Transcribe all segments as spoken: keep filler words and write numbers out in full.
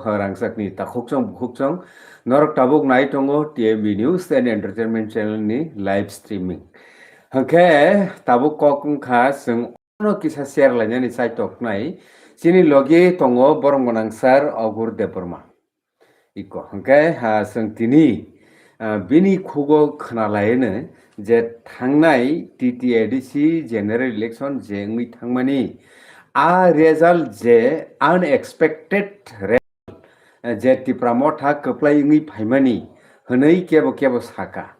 Rangchakni takhukchong bukhukchong norok tabuk nai tongo T M B News and Entertainment Channel ni live streaming. Hwnkhe tabuk kok wngkha chwng ono kisa share lainani chaitok nai. Chini logi tongo borok gwnang sir Ogur Debbarma. Iko hwnkhe, ha, chwng tini, ah, bini khugo khwnalaino je thangnai T T A D C general election je wngwi thangmani, a result je unexpected result, eh, je Tipra Motha kwplai wngwi phaimani hwnwi kebo kebo saka.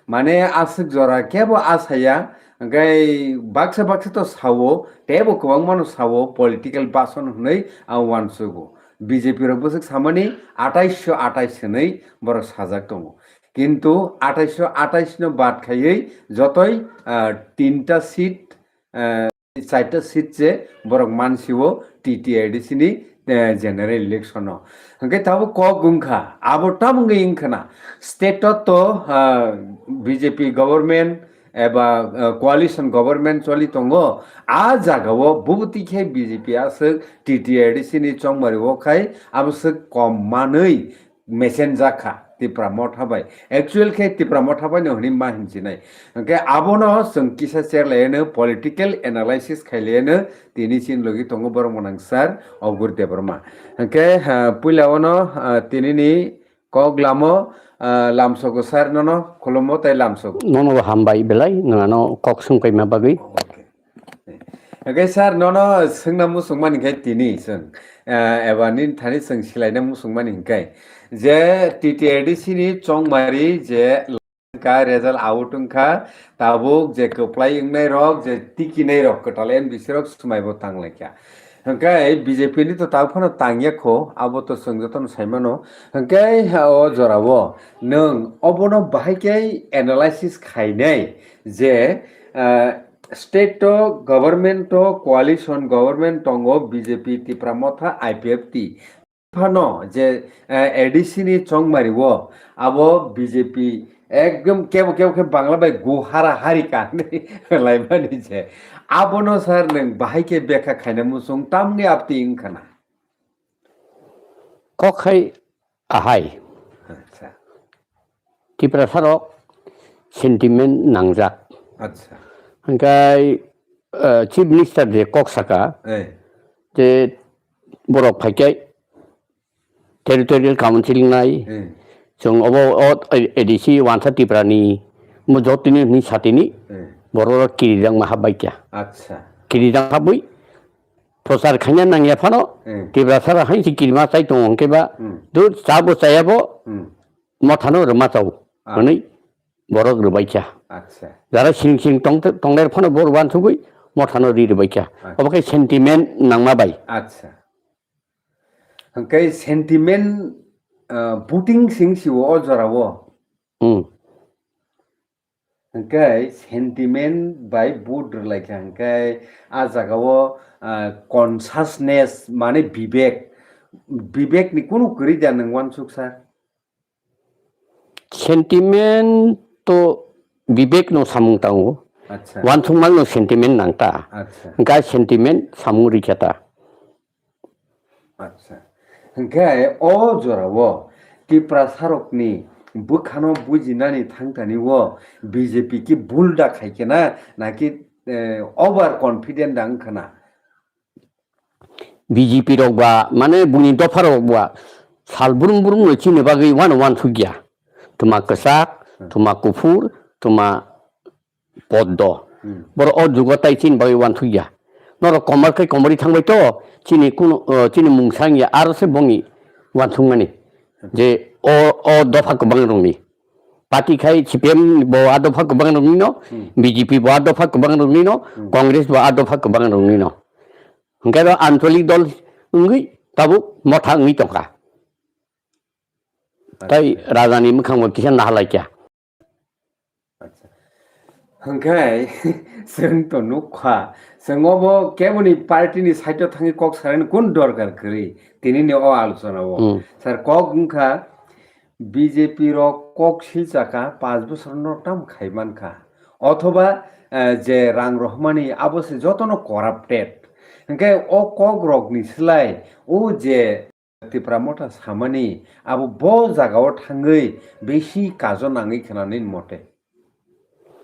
Mane aswk jora kebo asaya, hwnkhe baksa baksa to sao, teibo kwbangmano sao political bason hwnwi ang uansugo. B J P rok bwswk samani atais sho atais hwnwi borok sajak tongo. Kintu atais sho atais no bad khaiwi jotoi, ah, tinta seat, ah, chaita seat se borok mansio T T A D C ni, eh, general election o. Hwnkhe tabuk kok wngkha, abo tamo wngwi wngkhana state o to, ah, B J P government eba, ah, coalition government choli tongo. A jaga o bubuti khe B J P aswk T T A D C ni chongmari o khai abo swk kom manwi mesen jakha Tipra Motha bai. Actual khe Tipra Motha bai no hwnwi ma hinchinai. Hwnkhe abono chwng kisa cherlaino political analysis khailaino tini chini logi tongo borok mwnang sir Ogur Debbarma. Hwnkhe, ha, puila ono, ah, tinini kok lamo, ah, lamsogo sir nono khulummo tei lamsogo. Nono bo hambai belai nwng ano kok swngpaima bagwi. Okay. Hwnkhe sir, nono swngna muchungmani khe tini chwng, eh, eba nini thani chwng silaina muchungmani hwnkhe je T T A D C ni chongmari je ka result out wngkha, tabuk je kwplai wngnai rok, je tikinai rok kwtal N B C rok swmaibo tanglaikha. Hwnkhe B J P ni to tabuk phano tangya kho, abo to chwng jotono saimano. Hwnkhe o jorao nwng obono bahai khe analysis khainai je, eh, state o government o coalition government tongo B J P Tipra Motha I P F T. Phano je, eh, A D C ni chongmari o abo B J P ekdom kebo kebo khe Bangla bai gu hara hari ka hinwi laimani je. Abono sir nwng bahai khe bekha khaina muchung tamni apti wngkhana. Kok hai ahai. Acha. Tiprasa rok sentiment nangjak. Acha. Hwnkhe, eh, Chief Minister je kok saka, Eh. je borok phaikai territorial council nai, Eh. chwng obo o A D C wansa Tipra ni mo jotini ni satini Eh. borok kirijak ma habbai kya. Acha. Kirijak habwi prochar khaina nangya phano Hmm. Tiprasa rok hai si kirima chai tongo hwnkhe ba Hmm. dur chabo chayabo Hmm. Mothano rwma chao Ah. hwnwi borok rwbaikha. Acha. Jara sing sing tong-, tongler phano bo rwbansugwi Mothano ri rwbaikha. Acha. Obo khe sentiment nangma bai. Acha. Hwnkhe sentiment, ah, voting sing siwo o jorao. Hmm. Hwnkhe sentiment bai vote rwlaikha hwnkhe a jagao, ah, consciousness mane bibek, bibek ni kunu kwrwi da nwng uansuk sa? Sentiment to bibek no samung tango. Acha. Uansukma no sentiment nang ta. Acha. Hwnkhe sentiment samung rikha ta. Acha. Hwnkhe o jorao Tiprasarokni bwkhano bujinani thangtani o B J P ki bul da khai khe na, naki, eh, over confident da wngkha na? B J P rok ba, mane, buini dopha rok ba sal brum brum no chini bagwi uano uansukya. Tuma kwchak, Hmm. tuma kuphur, tuma poddo. Hmm. Borok o jugo tai chini bagwi uansukya. Norok komor khe komorwi thangbai to, chini kunu, o, chini mungsa wngya, aro se bongni uansukmani. Je o, o dopha kwbang rokni. Party khai C P M bo a dopha kwbang rokni no, Hmm. B J P bo a dopha kwbang rokni no, Hmm. Congress bo a dopha kwbang rokni no. Hwnkhe bo ancholik dol wngwi tabuk motha wngwi tongkha. Tai Acha. Rajani mwkhangbo kisa nahalaikya. Acha. Hwnkhe chwng to nukkha, chwng obo keboni party ni side o thangwi kok sanani kun dorkar kwrwi tinini o alochona o. Hmm. Sir, kok wngkha B J P rok kok silchakha, panch bochor no tam khai mankha. Othoba, eh, je rang rohmani abo se jotono corrupted. Hwnkhe o kok rokni slai o je Tipra Motha samani abo bo jagao thangwi bisi kajo nangwi khwnanini mote.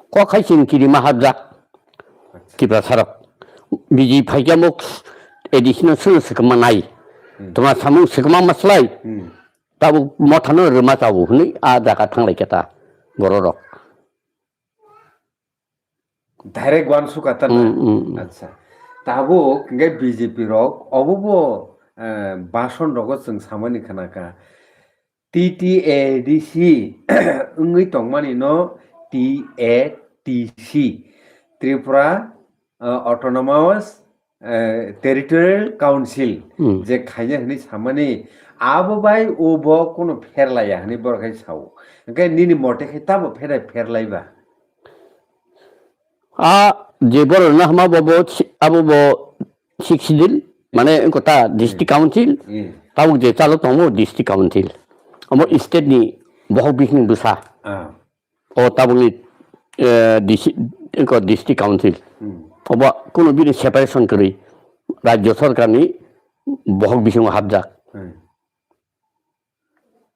Kok hai chwng kirima hapjak Tiprasarok. B J P phaikhe mo additional sono swkangma nai. Hmm. Tongma samung swkangma maslai. Hmm. Tabuk mothano rwma tabuk hwnwi a jaga thanglaikha ta bororok. Direct uansukha ta na? Hmm, hmm, hmm. Acha. Tabuk hwnkhe B J P rok obo bo, eh, bason rogo chwng samani khanakha. T T A D C wngwi tongmani no T A T C, Tripura, uh, Autonomous, uh, Territorial Council Hmm. je khaina hwnwi samani, abo bai o bo kuno pherlaiya hwnwi borok hai sao. Hwnkhe nini mote khe tamo pherai pherlaiba? A je borok no hama bo bo si-, abo bo Sixth Schedule, mane wngkha ta District Council, Hmm. tabuk je chalo tongo District Council. Omo state ni bohok bising bwsa. Ah. O tabukni, eh, D C, wngkha District Council. Hmm. Obo kuno bini separation kwrwi Rajya Sarkarni bohok bisingo hapjak. Hmm.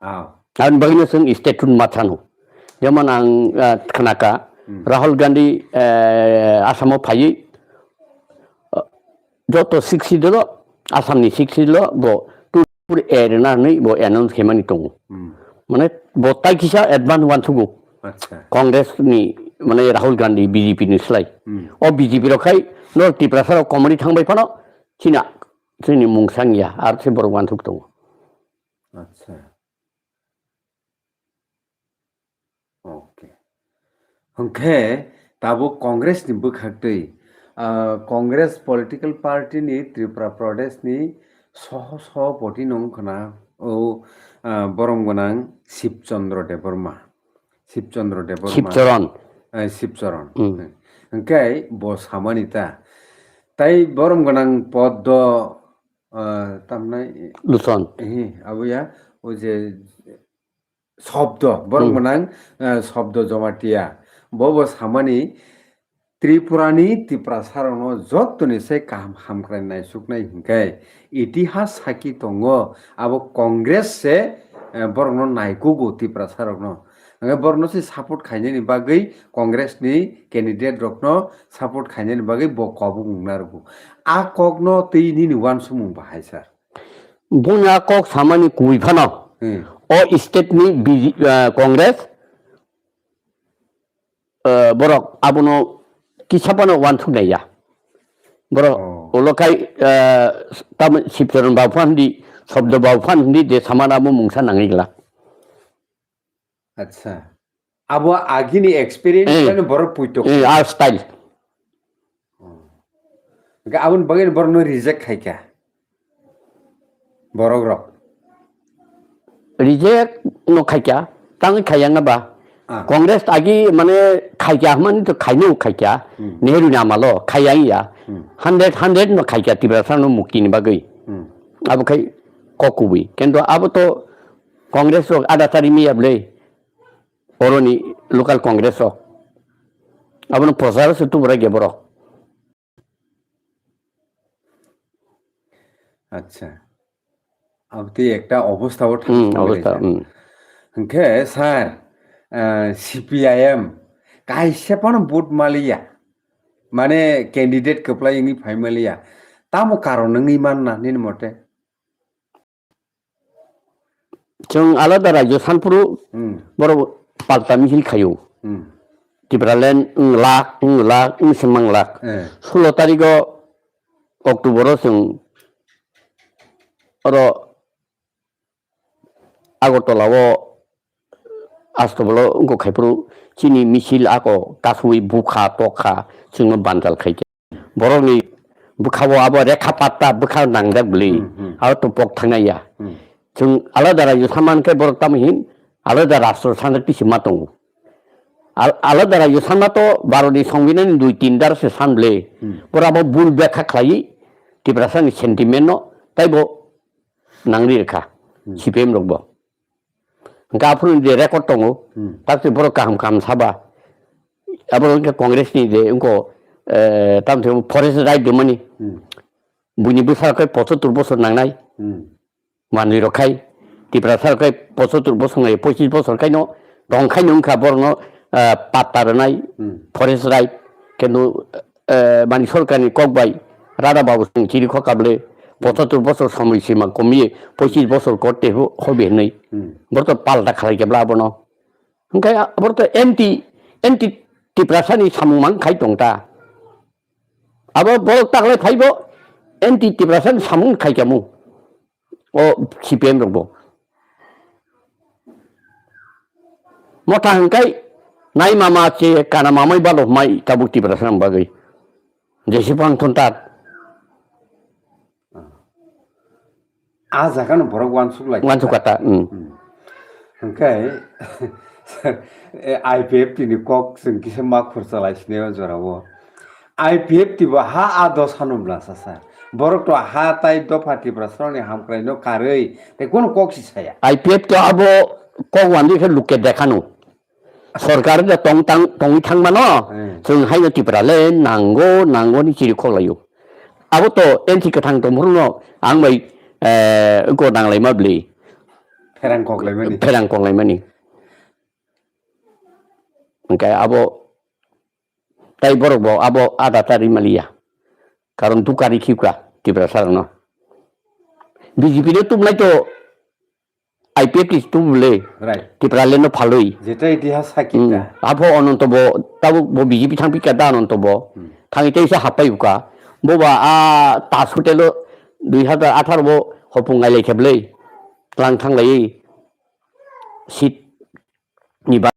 Ah. Aboni bagwino chwng state tun ma thano. Jemon ang, ah, khnaka, Hmm. Rahul Gandhi, eh, Assam-o phaiwi, ah, joto Sixth Schedule-o, Assam-ni Sixth Schedule-o bo two four A rwna hwnwi bo announce khaimani tongo. Hmm. Mane bo tai kisa advance uansukgo. Acha. Congress-ni, mane Rahul Gandhi B J P-ni slai. Hmm. O B J P rok khai no Tiprasa rok komori thangbai phano chini, chini mungsang ya, ar se borok uansuk tongo. Acha. Okay. Hwnkhe tabuk Congress ni bwkhaktwi, ah, Congress political party ni Tripura Pradesh ni soho sohopoti no wngkha na o, ah, borom gwnang Shib Chandra Debbarma. Shib Chandra Debbarma. Shib Charan. Eh, Shib Charan. Hmm. Hwnkhe bo samani ta. Tai borom gwnang pod do, ah, tamnai Luson. Eh, abo ya, o je Shobdo, borok Hmm. gwnang, eh, Shobdo Jamatia. Bo bo samani Tripurani Tiprasarokno jottoni se kaham hamkrai naisuknai hwnkhe itihas saki tongo, abo Congress se, eh, borokno naikugo Tiprasarokno. Hwnkhe borokno se support khainani bagwi Congress ni candidate rokno support khainani bagwi bo kobok wngna rwgo. A kokno twi nini uansukmung bahai sir. Buini a kok samani kubui phano Hmm. o state ni B J, ah, Congress, ah, borok abono kisa phano uansuk naiya. Borok Oh. ulo khai, ah, tamo Sibcharan babu phan di, Shobdo babu phan di je samani abo mungsa nangwi glak. Acha. Abo agini experience Eh. Khe borok puitok. Eh, a style. Hwnkhe aboni bagwi borokno reject khaikha. Borok rok. Reject no khaikha, tangwi khaiya wngba. Ah. Congress agi mane khaikha hwnmani to khaino khaikha. Hmm. Nehru ni amalo khaiya wngya. Hmm. Hundred, hundred no khaikha Tiprasa no mukti ni bagwi. Hmm. Abo khai kok kubui. Kento abo to Congress rok ada tari miya bwle. Oroni local Congress rok. Abono prochar se tubura ge borok. Acha. Abotwi ekta obostha o Hmm, thangwi obostha, rwjak. Hmm. Hwnkhe sir, ah, C P I M kaisa phano vote maliya. Mane candidate kwplai wngwi phai maliya. Tamo karon wngwi manna nini mote? Chwng alada rajyo sanphuru Hmm. borok palta misil khaio. Hmm. Tipraland wng lak, wng lak, wng se mang lak. Eh. Sulo tarikgo October o chwng oro Agartala o Astabolo wngkha phuru chini misil ako kasui bukha tokha chwngno banjal khaikha. Borokni bwkhao abo rekha patta bwkha nangjak bwlwi. Hmm, hmm. Abo to pok thangna ya. Hmm. Chwng alada rajyo sanma hwnkhe borok tamo hin alada rastro sanjak tisi ma tongo. Al-, alada rajyo sanma to Bharatni Songbidanni dui tin dar se san bwlwi. Hmm. Borok abo bul bekha khlaiwi Tiprasani sentiment no taibo nangri rwkha. Hmm. C P M rokbo. Hwnkhe aphuru je record tongo, Hmm. takte borok kaham kaham saba. Abo wngkha Congress ni je wngkha, eh, tamoni forest right rwmani. Hmm. Buini bwsarok khe pochottor bosor nangnai. Hmm. Manwi rok khai, Tiprasa rok khai pochottor bosor nai pochis bosor khai no tong khai no wngkha borok no, ah, patta rwnai, Hmm. forest right, kenu, eh, mani sorkar ni kok bai Radha Babu song chiri kho kable pochottor bosor somoi sima komiye pochis bosor korte ho-, hobi hinwi Hmm. borok to palta khalai kebla abono. Hwnkhe a-, borok to anti, anti Tiprasa ni samung mang khai tong ta. Abo borok taklai phaibo anti Tiprasa ni samung khai kamo. O C P M rok bo. Motha hwnkhe nai mama che kana mamai balok mai tabuk Tiprasa ni bagwi. Jesi pang thon tat. Ah. A jaga no borok wansuk lai. Wansuk kata, mm. Hmm. Hwnkhe, I P F T ni kok chwng kisa ma khurcha lai sini o jora o. I P F T bo ha a dosa no bwla sasa. Borok to ha tai dopha Tiprasa rok ni hamkrai no karwi tei kono kok si saya. I P F T abo kok wandi khe luke dekhano. Sorkar da tong tang, tongwi thang mano, Hmm. chwng haino Tipra le nango, nango ni chiri khok laio. Abo to N C kwthang tong phuru no ang bai, eh, ko nang lai ma bli. Pherang kok lai mani. Pherang kok lai mani. Hwnkhe abo tai borok bo abo ada ta ri maliya. Karon dukari khibka Tiprasa rok no. B J P no tumlai to I P F T tu bwle. Right. Tipraland no phalwi. Jeta itihas sakita. Hmm. Apho Ananto bo, tabuk bo B J P thang pika da Ananto bo. Hmm. Thangwi tei sa hapai uka. Bo ba a tas hotel o dui hazar atharo bo hopung ngai lai kheblei. Tlang thang lai. Seat ni ba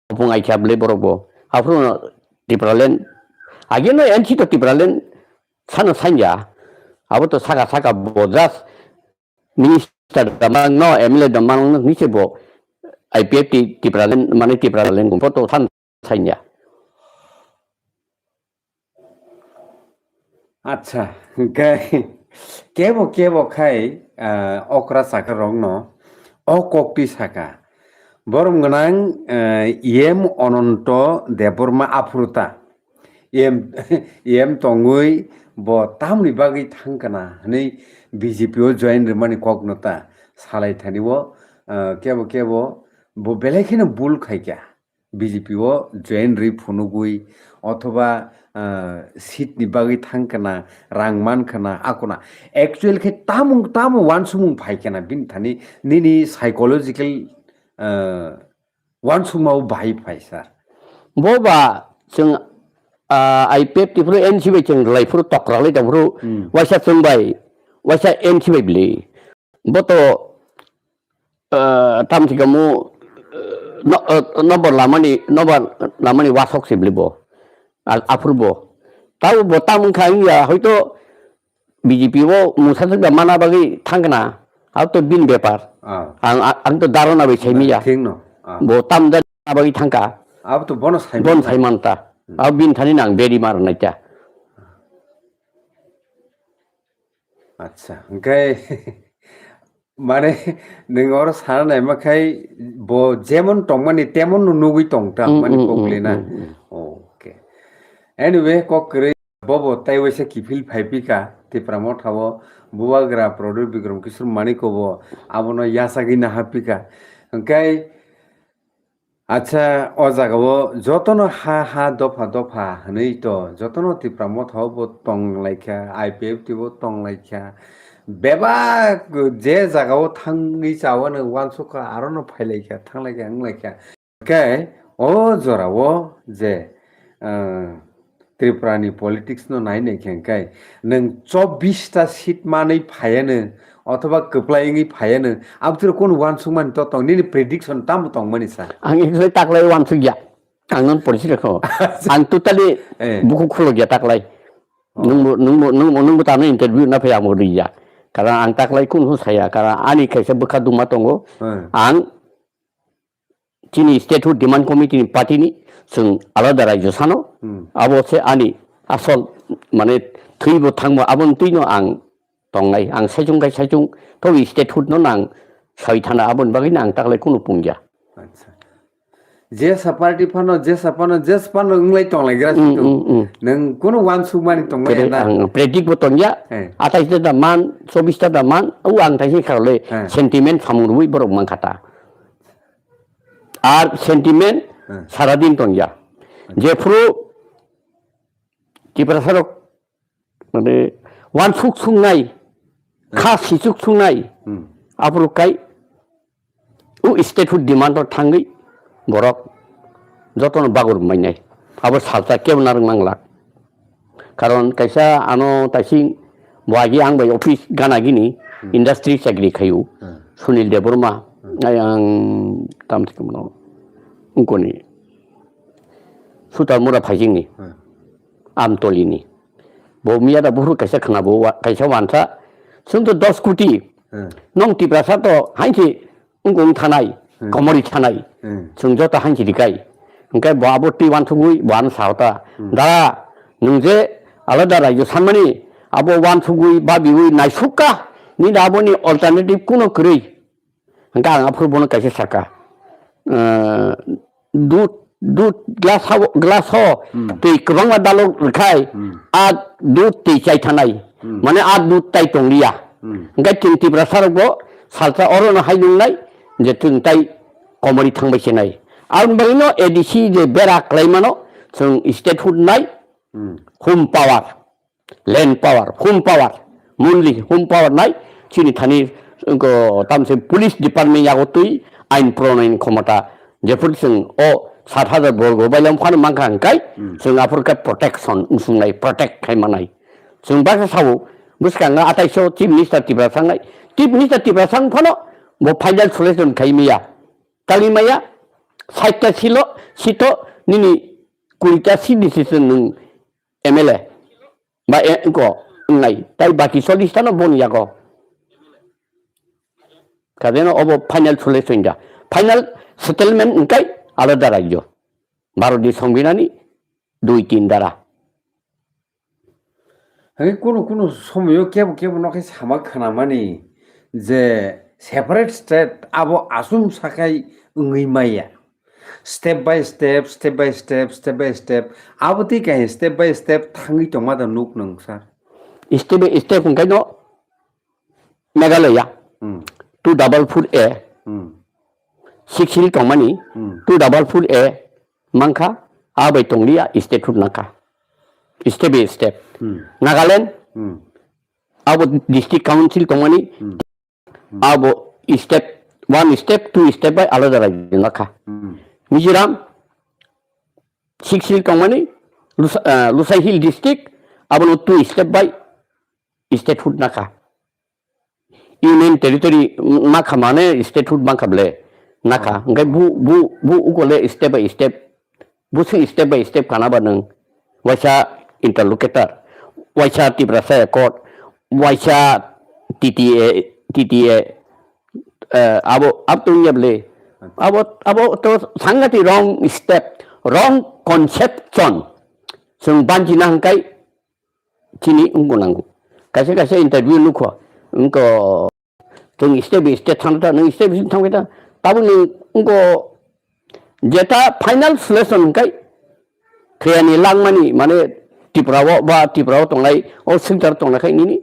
hopung ai kheblei borok bo. Aphuru no Tipraland. Agi no N C to Tipraland sano sanya. Abo to saka saka bo just minister da mang no, M L A da mang no, ni se bo I P F T Tipraland, mane Tipraland gumpo to than sanya. Acha, hwnkhe kebo kebo khai, ah, okra saka rok no o kok twi saka. Borom gwnang, eh, E M Ananto Debbarma aphuru ta. E M, E M tongwi bo tamni bagwi thang kana hwnwi B J P o join rwmani kok no ta salai thani o, eh, kebo kebo bo belai kheno bul khai kha. B J P o join rwi phunugwi othoba, eh, seat ni bagwi thang kana, rang man kana, akuna. Actual khe tamung tamo wansukmung phai kana bini thani nini psychological, eh, Wansukma o bahai phai sir. Bo ba chwng, ah, I P F T phuru N C bai chwng rwlai phuru tokralai tong phuru Hmm. waisa chwng bai, waisa N C bai bwlwi. Bo to, ah, tam thikamo, ah, no, ah, nobar lamani, nobar lamani wasok se bwlwi bo. A-, aphuru bo. Tabo bo tam wngkha wngya hoito B J P o mungsa swkda mana bagwi thangkna, abo to bini bepar. Ah. Ang, ang to dharana bai saimaya. Thik no. Ah. Bo tam da bagwi thangka. Abo to bono sai Bon manta. Sai manta. Hmm. Abo bini thani nang beri mar naita. Acha, hwnkhe mane nwng oro sana naima khai bo jemon tongmani temon no nugwi tongta Mm, mani mm, mm, koklina. Mm, mm. Okay. Anyway, kok kwrwi Bobo tei waisa kiphil phai pika Tipra Motha o Bubagra Pradyot Bikram Kishore Manik bo abono yachagwi naha pika. Hwnkhe acha o jaga o jotono ha ha dopha dopha hwnwi to jotono Tipra Motha o bo tong lai kha, I P F T bo tong lai kha. Bebak je jaga o thangwi chawano uansukha aro no phai lai kha, thang lai kha, wng lai kha. Khe o jorao je, ah, Tripura ni politics no nai nai khe, hwnkhe nwng chobbish ta seat manwi phaiya nw, othoba kwplai wngwi phaiya nw, abotwrw kunu uansukmani to tong, nini prediction tamo tongmani sa? Ang actually taklai uansukya, ang non policy rokho. Ang totally Eh. bukhuk khulokya taklai. Oh. Nwngbo, nwngbo, nwngbo, nwngbo tamo interview na phai ang bo rwya. Karon ang taklai kunu saya, karon ani kaisa bwkha duma tongo. Eh. Ang chini statehood demand committee ni party ni chwng alada rajyo sano, Hmm. abo se ani asol mane thwibo thangbo aboni twino ang tongnai, ang saichung kai saichung to statehood no nang soi thana aboni bagwi no ang taklai kunu pungya. Acha. Jesa party phano, jesa phano, jesa phano wnglai tonglaigra si Mm, tong. mm, mm. Nwng kunu wansukmani tongmaya Kere na? ang predictbo tongya. Eh. Atais ta da man, chobis ta da man, o ang taisi kharle Eh. sentiment samung rwi borok mankha ta. Ar sentiment Eh. saradin tongya. Jephru Tiprasarok mane wansuk sungnai, kha sichuk sungnai, Hmm. aphuru kai o statehood demand o thangwi borok jotono bagor mainai. Abo salsa kebo narwk mangla. Karon kaisa ano taising bo agi ang bai office gana gini industry chakri khayu. Hmm. Sunil Debbarma, ai ang tam se kamo ungkoni Sutar Mura phaisingni. Hmm. Amtolini. Bo miya da buhur kaisa khna bo wa-, kaisa wansa. Chwng to dos koti. Hmm. Nong Tiprasa to hainsi wngkong thanai, Hmm. komori thanai. Hmm. Chwng joto hainsi rikai. Hwnkhe bo abo twi wansugwi bo ano sao ta. Hmm. Da, nwng je alada rajyo sanmani abo wansugwi babiwi naisukka. Nini aboni alternative kuno kwrwi. Hwnkhe ang aphuru bono kaisa saka, eh, dud, dud glass o, glass o Hmm. twi kwbangma dalok rwkhai, Hmm. a dud twi chai thanai. Hmm. Mane a dud tai tongliya. Hmm. Hwnkhe chwng Tiprasa rokbo salsa orono hai nungnai je chwng tai komori thangbai se nai. Aboni bagwino A D C je bera kwlaimano chwng statehood nai, Hmm. home power. Land power, home power, monthly home power nai, chini thani wngkha tamse police department yago twi ain pronoyoni khomota, jephuru chwng o sat hajar borgo bailam phano mankha hwnkhe, Hmm. chwng aphuru khe protection wngsungnai, protect khai manai. Chwng baksa sao, bwskango atai so Chief Minister Tiprasa wngnai, Chief Minister Tiprasa wng phano bo final solution khai maya, tangwi maya, sait ta silo, sito nini kuri ta seat decision nwng M L A ba e-, ko wngnai, tai baki chollish ta no boni yago. Kadeno obo final solution da. Final settlement wngkai alada rajyo. Bharatni Songbidanni dui tin dara. Hai kunu kunu somoyo kebo kebo no khe sama khnamani je separate state abo asum sakhai wngwi maya. Step by step, step by step, step by step. Abo tei kaisa step by step thangwi tongma da nuk nung sir. Step by step hwnkhe no Meghalaya Hmm. two double four A, Hmm. Six Hill tongmani Hmm. two double four A mankha, a bai tongliya statehood nangkha. Step by step. Hmm. Nagaland, Hmm. abo district council tongmani, Hmm. Abo step one step, two step bai alada rajyo nakha. Hmm. Mizoram, Six Hill tongmani, Lusa-, ah, Lusai Hill district, abono two step bai statehood nakha. Union territory makha mane statehood mankha ble nakha. Hwnkhe bu, bu, bu ukole step by step Busi step by step kana ba nwng waisa interlocutor, waisa Tiprasa Accord, waisa T T A, T T A, eh, abo, abo tong ya ble. Abo, abo to sangati wrong step, wrong conception. Chwng banjina hwnkhe chini wngbo nango. Kaisa kaisa interview nukho, wngkho, chwng step by step thang ta, nwng step by step thang ta. Tabuk nwng wngkho jeta final solution hwnkhe thwiyani langmani, mane Tripura o ba Tripura o tongnai, o sector tongnai khai nini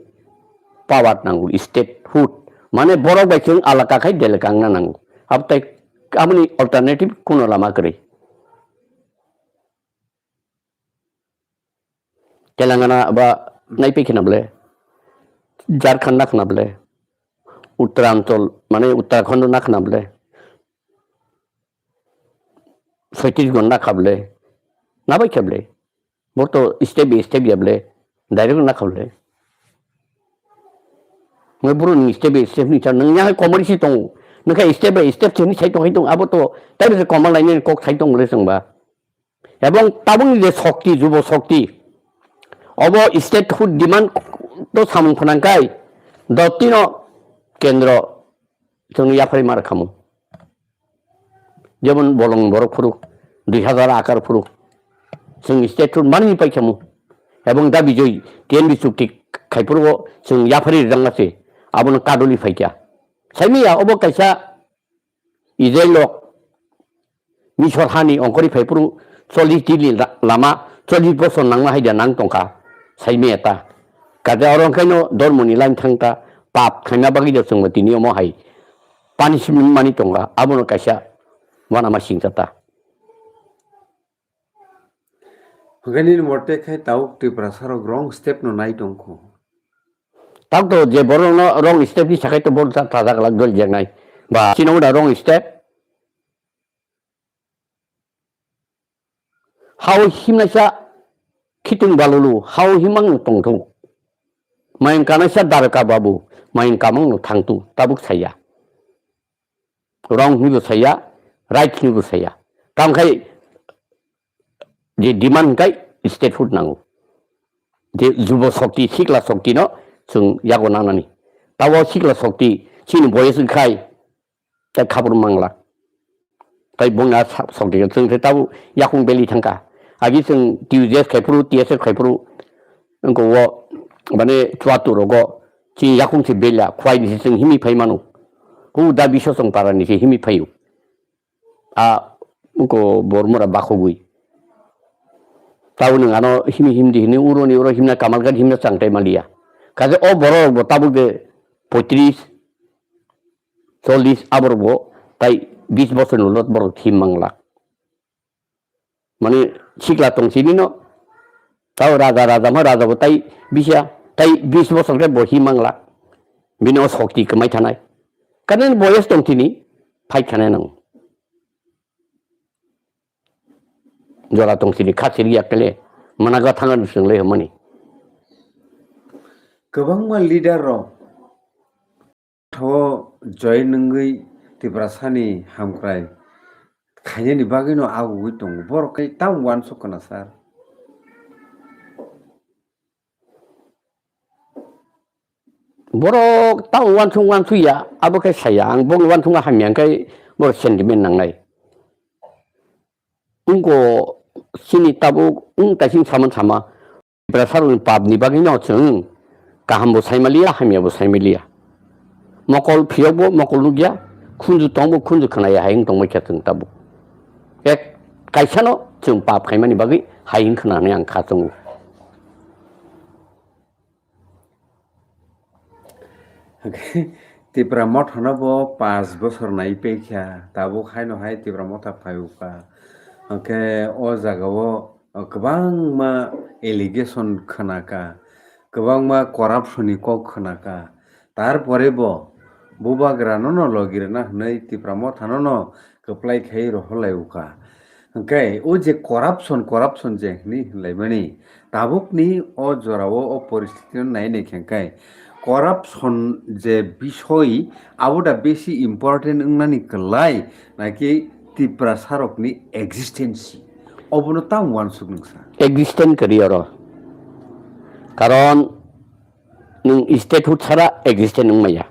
power nango, statehood. Mane borok bai chwng alaka khai deleka wngna nango. Abtai aboni alternative kuno lama kwrwi. Telangana ba naipai khna ble, Jharkhand na khna ble, Uttaranchal mane Uttarakhand na khna ble, Chhattisgarh na kha ble, nabai khe ble, bo to step by step ya ble, direct na kha ble. Ngai bro ni step by step ni cha nang ya komori si tong, nang kha step by step chini sai tong hai tong, abo to tai se komal lainani kok sai tong le song ba. Ebong tabukni je shokti, jubo shokti, obo statehood demand to samung phnangkhai, dotino kendro chwngno yapharwi ma rwkhamu. Jemon bolong borok phuru, dui hazar akar phuru, chwng statehood manwi paikhamu. Ebong da bijoi T N B chukti khaiphuru chwng yapharwi rwjakma se, abono kaduli phaikha. Saimanya obo kaisa Israel rok Misor hani ongkori phai phuru chollish din ni la-, lama, chollish bosor nangma hai da nang tongkha, sai maya ta. Kaje oro wngkhaino dormo ni line thang ta, pap khaima bagwi da chwngbo tini omo hai punishment mani tongkha, abono kaisa uanama singcha ta. Hwnkhe nini mote khe tabuk Tiprasa rok wrong step no nai tongkho. Tabuk to je borok no wrong step ni sakai to borok ta, ta jak lak dol jak nai. Ba chini wngda wrong step. Hao himnaisa khitung balulu, hao himang no tongthung. Mayung kanaisa daraka babu, mayung kamang no thangtu, tabuk saya. Wrong hinwi bo saya, right hinwi bo saya. Tamo khai je demand hwnkhe statehood nango. Je jubo shokti, sikla shokti no chwng yago nangnani. Tabo sikla shokti chini boyes wngkhai, tai khabur mangla. Tai bongni a sa-, shokti chwng se tabo yakung beli thangkha. Agi chwng T U J S khaiphuru, T S F khaiphuru, wngkha o, mane, chuatur rogo, chini yakung se bela, khwai ni se chwng himwi phai mano. Ku da biso chwng para ni se himwi phaio. A, wngkha bormora bakhogwi. Tabuk nwng ano himwi himdi hinwi uro ni uro himna kamalgad himna chang tai maliya. Kaje o borok bo tabuk de poitris, chollish aborok bo tai bis bosor ni ulo borok him mangla. Mane sikla tong sini no. Tao raja, raja ma raja bo tai bisa, tai bis bosor khe bo him mangla. Bini o shokti kwmai thanai. Kanen boyes tong tini, phai thanai nang. Jora tong sini, kha siri yakele, mana ga thanga nusung le mani. Kwbangma leader rok tho join wngwi Tiprasani hamkrai khainani bagwino agugwi tongo. Borok khe tamo uansuk khna sir. Borok tamo uansuk uansuk ya, abo khe saya. Ang bokni uansukma hamya hwnkhe borok sentiment nangnai. Wngkha chini tabuk wng taising sama sama. Tiprasarokni papni bagwino chwng kahambo saimaliya, hamyabo saimaliya. Mokol phiyokbo mokol nukya, khunju tongbo khunju khnaya hai wng tongbaikha chwng tabuk. Ek kaisano chwng pap khaimani bagwi hai wng khna hwnwi ang kha chwngo. Tipra Mothano bo panch bosor nai paikha, tabuk haino hai Tipra Motha phaiwkha. Hwnkhe o jagao kwbangma allegation khnakha, kwbangma corruption ni kok khnakha. Tarpore bo bubagrano no logi rwna hwnwi Tipra Mothano no kwplai khai rohorlaiwkha. Hwnkhe o je corruption, corruption je hwnwi hwnlaimani, tabukni o jorao o poristiti no nai naikha hwnkhe corruption je bisoi abo da besi important wngnani kwlai naki Tiprasarokni existence? Obono tamo uansuk nwng sa? Existence kwrwi oro. Karon nwng statehood sara existence wngmaya.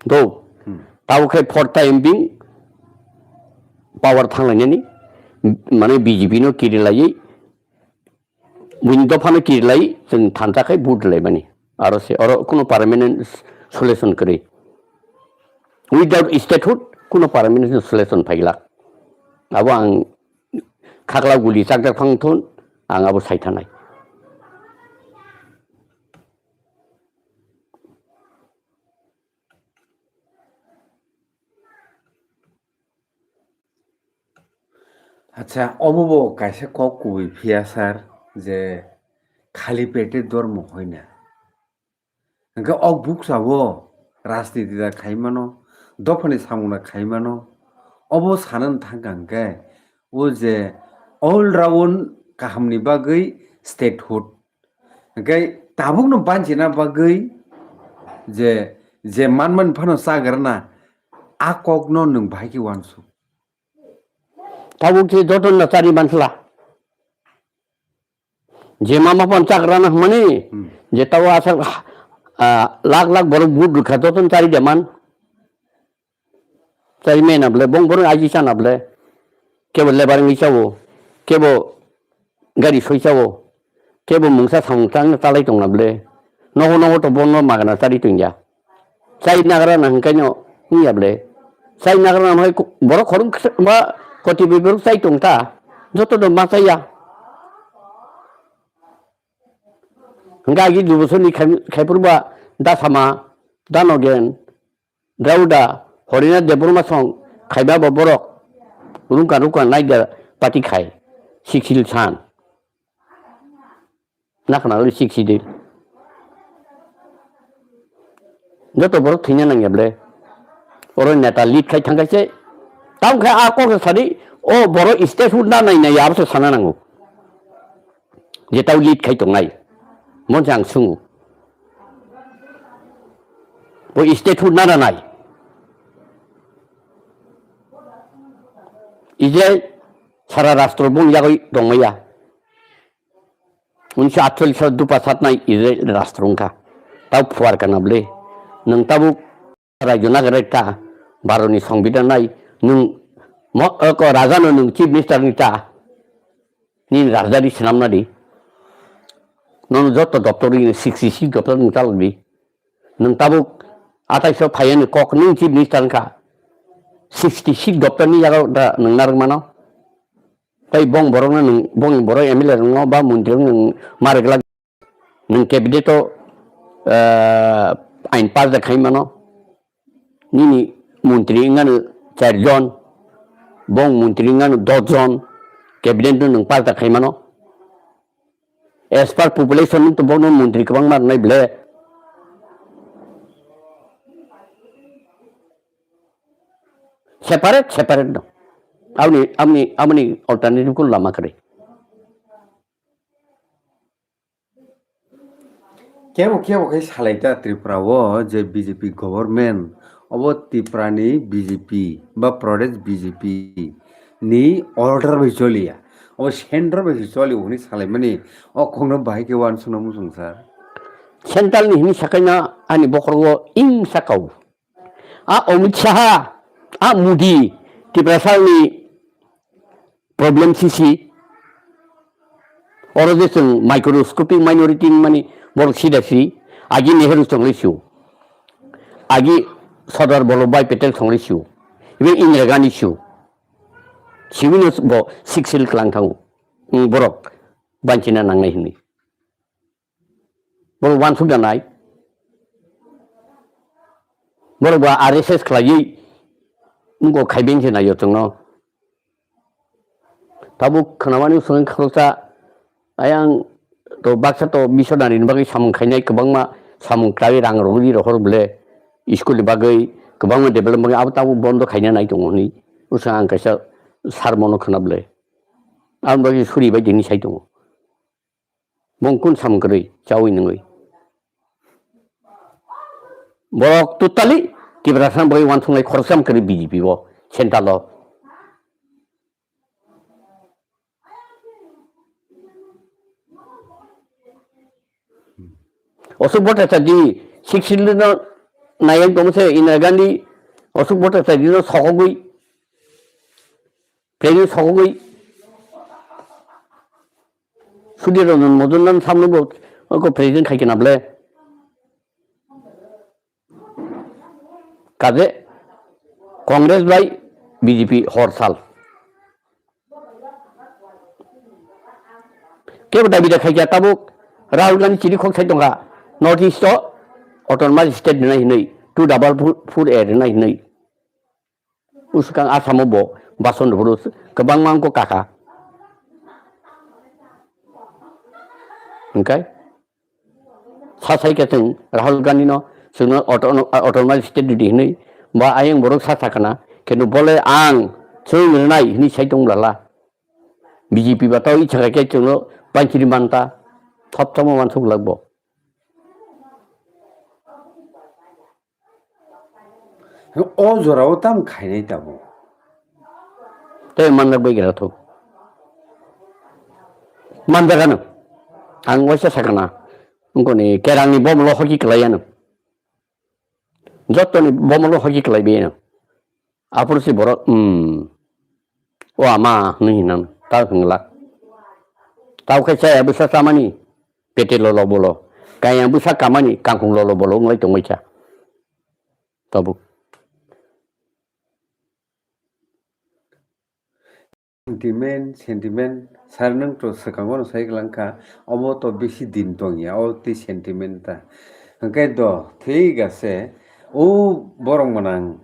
Do. Hmm. Tabo khe fourth time bini power thanglainani, mane B J P no kirilaiwi, buini dophano kirilaiwi chwng thansa khai vote laimani. Aro se, oro kuno permanent solution kwrwi. Without statehood, kuno permanent solution phailak. Abo ang khakla guli chakjak phang thun, ang abo saithanai. Acha, obo bo kaisa kok kubui phiya sir, je khali pete dormo hoina. Hwnkhe ok buksa bo rajniti da khai mano, dophani samung da khai mano. Obo sanani thangkha hwnkhe, o je all round kahamni bagwi statehood. Hwnkhe tabukno banchina bagwi je, je manmani phano chagrana, a kokno nwng bahai khe uansuk. Tabuk khe jotono chari mansla. Je mama phan chagrana hwnmani, Hmm. je tabo asal, ah, lak lak borok vote rwkha, jotono chari de man. Chari mena ble, bong borok aji chana ble. Kebo lebar wngwi chao, kebo gari soi chao, kebo mungsa samung tang talai tongna ble. Nogo nogo to bono magana chari tongya. Chai nagra na hwnkhe no wngya ble. Chai nagra na hwnkhe borok khorok ba Koti bai borok chai tong ta, joto no ma chaya. Hingke agi dui bosor ni khai, khai phuru ba Dasama, Danogen, Dauda, Horina Debbarma song khaiba bo borok rungka rungka naida pati khai, siksil san. Nakhana uli siksi di. Joto borok thwina nangya ble. Oro neta lead khai thangkha se. Tamo khe a kok sadi, o borok statehood na nai nai abo se sana nango. Je tau lead khai tongnai. Mon se ang sungo. Bo statehood na na nai. Ije sara rastro bong yagoi tongmaya. Unisho atchollish o dupa satnai Israel rastro wngkha. Tau phuar kana bwle. Nwng tabuk rajyo nagarnai ta, Bharotni Songbidan nai, nwng mo-, oko rajano nwng Chief Minister ni ta, nini rajdhani swnamna di. Nono joto doptor ri sixty six doptor nwng chalok di. Nwng tabuk atais o phaiya ni kok nwng Chief Minister wngkha. Sixty six doptor ni yago da nwng narwk mano. Tei bong borokno nwng, bong borok M L A rokno ba montri rokno nwng ma rwglak, nwng cabinet o, ah, ain pass da khai mano. Nini montri wngmano char jon, bong montri wngmano dos jon, cabinet no nwng pass da khai mano. As per population nwng to bono montri kwbangma rwnai ble. Separate, separate no. Aboni, aboni, aboni alternative ko lama kwrwi. Kebo kebo khe salai ta Tripura o je B J P government, obo Tripura ni B J P ba Pradesh B J P ni order bai choliya, obo center bai se choli hwnwi salaimani, o kokno bahai khe uansukna muchung sir. Central ni hwnwi sakaina ani bokhorogo ing sakao. A Amit Shah, a Modi, Tiprasani problem sisi. Oro je chwng microscopic minority wngmani borok sida si, agi Nehru chonglai sio, agi Sardar Vallabhbhai Patel chonglai sio, even Indira Gandhi sio. Sibino bo siksil klang thango. Wng borok banchina nangnai hwnwi. Borok uansuk da nai. Borok ba R S S khlaiwi wngkok khaiben se naio chwngno. Tabuk khwnamani swngwi khoroksa ayang to baksa to missionary ni bagwi samung khainai kwbangma samung khlaiwi rang rwgwi rohor bwle school ni bagwi kwbangma development bagwi abo tabuk bondo khaina nai tongo hwnwi bwswk ang kaisa sermon o khwna bwle. Aboni bagwi suri bai tini sai tongo. Bong kun samung kwrwi chawi nungwi. Borok totally Tiprasa bagwi uansuknai khoroksa kwrwi B J P bo central o. Ashok Bhattacharya di sixty no nayang tongse Indira Gandhi Ashok Bhattacharya di no sokogwi President sokogwi Sudhir Ranjan Majumdar samno bo ko president khai kena ble. Kaje Congress bai B J P hor sal. Kebo dabi da khai kya tabuk Rahul Gandhi chini khok sai tongkha North East o autonomous state rwnai hinwi two double four A rwnai hinwi. Uskang Assam o bo bason rwphuru kwbangma wngkha kaka. Hwnkhe sa sai khe chwng Rahul Gandhi no chwngno auto-, autonomous state rwdi hinwi ba ayang borok sa sakana, khe no bole ang chwng rwnai hinwi sai tong lala. B J P ba tao ichha khe chwngno panchiri manta, thop thopma wansuk lak bo. O jorao tam khainai tabuk. Tei manjak bai gira thuk. Manjak ano. Ang waisa sakana. Wngkoni kerangni bomlo hoki kwlai ano. Jotoni bomlo hoki kwlai bai ano. Aphuru si borok, hmm. O ama hwnwi hinang, ta hwnglak. Tao khe chaya bwsa chamani, pete lolo bolo. Kaya bwsa kamani, kangkhung lolo bolo, wnglai tongwi kha. Tabuk. Sentiment, sentiment, sir, nwng to swkango no sai kwlangkha, obo to bisi din tongya, o tei sentiment ta. Hwnkhe do, thik ase, o borok mwnang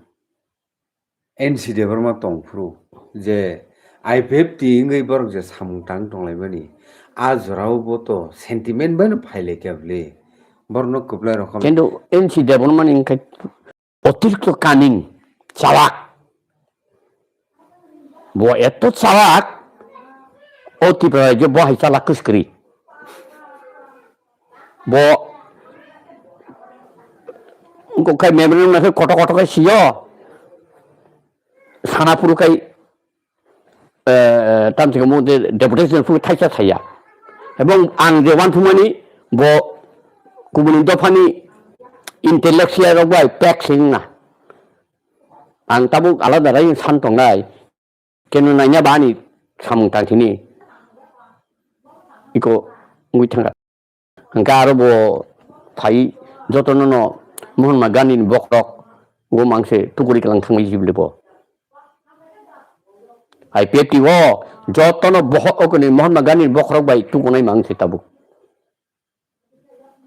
N C Debbarma tongphuru je I P F T wngwi borok je samung tang tonglaimani, a jorao bo to sentiment bai no phailaikha bwle, borokno kwplai rokam. Kintu N C Debbarmani wngkhe otirikto cunning, chalak. Bo eto chalak, o Tripura rajyo bo hai chalak kwskwrwi. Bo wngkok khai memorandum naikhe kotor kotor khai sio. Sana phuru khai, eh, tamsiko mo de deputation phuru thaisa thaya. Ebong ang je uansukmani bo kubuni dophani intellectual rok bai pek singna. Ang tabuk alada rai san tongnai. Keno naina bani samung tangthini. Iko ngui thangkha. Hwnkhe aro bo phai jotono no Mahatma Gandhi ni bokhorok go mangse tukuri kwlang thangwi jibli bo. I P F T o jotono boho okoni Mahatma Gandhi ni bokhorok bai tukunai mangse tabuk.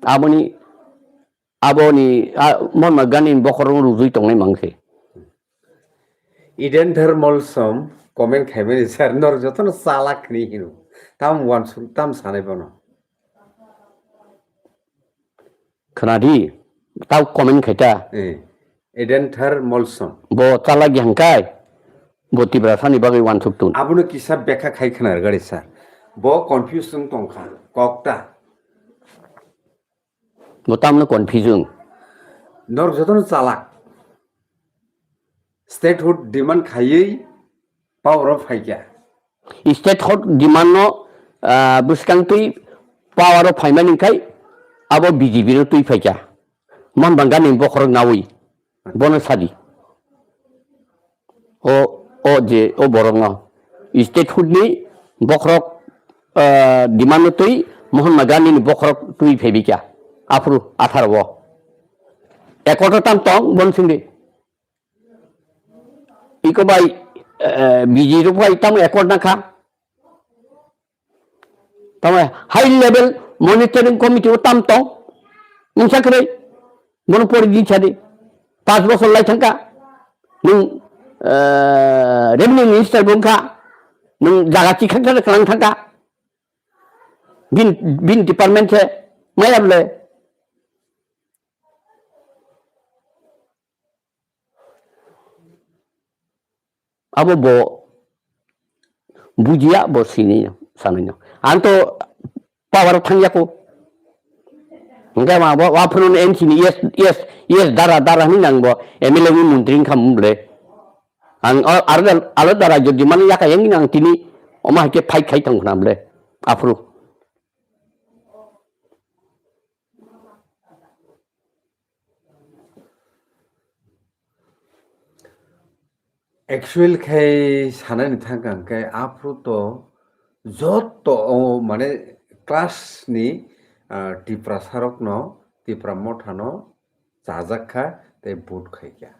Aboni, aboni, a, Mahatma Gandhi ni bokhorok rujui tongnai mangse. Eden Dharmolsom comment khaimani, "Sir, nor jotono chalak," hini hino. Tam wansuk, tam sanai bono. Khwnadi, tau comment khaita. Eh, Eden Dharmolsom. Bo chalak ya hwnkhe, bo Tiprasani bagwi wansuk tun. Abono kisa bekha khai khwna rwgadi, sir. Bo confuse wng tongkha, kokta. Bo tamno confuse wng. Norok jotono chalak. Statehood demand khaiwi power o phaikha. Statehood demand no, ah, bwskang twi power o phaimani khai abo B J P no twi phaikha. Mahatma Gandhi ni bokhorok nawi bono sadi. O, o je, o borokno statehood ni bokhorok, ah, demand no twi Mahatma Gandhi ni bokhorok twi phaibikha. Aphuru atharo o. Accord o tam tong, bon sindi. Iko bai, eh, B J P rok bai tamo accord nakha. Tamo high level monitoring committee o tam tong. Nwng sa kwrwi. Bono pori di sadi. Pas bosor lai thangka. Nwng, eh, revenue minister bo wngkha. Nwng jaga chikhak thangka, kwlang thangka. Bin, bin department se maya bole. Abo bo bujiya, bo sini sanai no. Ang to power thangya ko. Hingke ma bo, wa phunu N C ni yes, yes, yes, dara, dara hini nang bo M L A ni montri wngkha mung ble. Ang o, aro, aro dara jodi mani yaka yang nang tini oma hake fight khai thang khna ble. Aphuru. Actual khai sanani thangkha hwnkhe aphuru to joto o mane class ni, ah, Tiprasa rokno, Tipra Motha no chajak kha tei vote khai kha.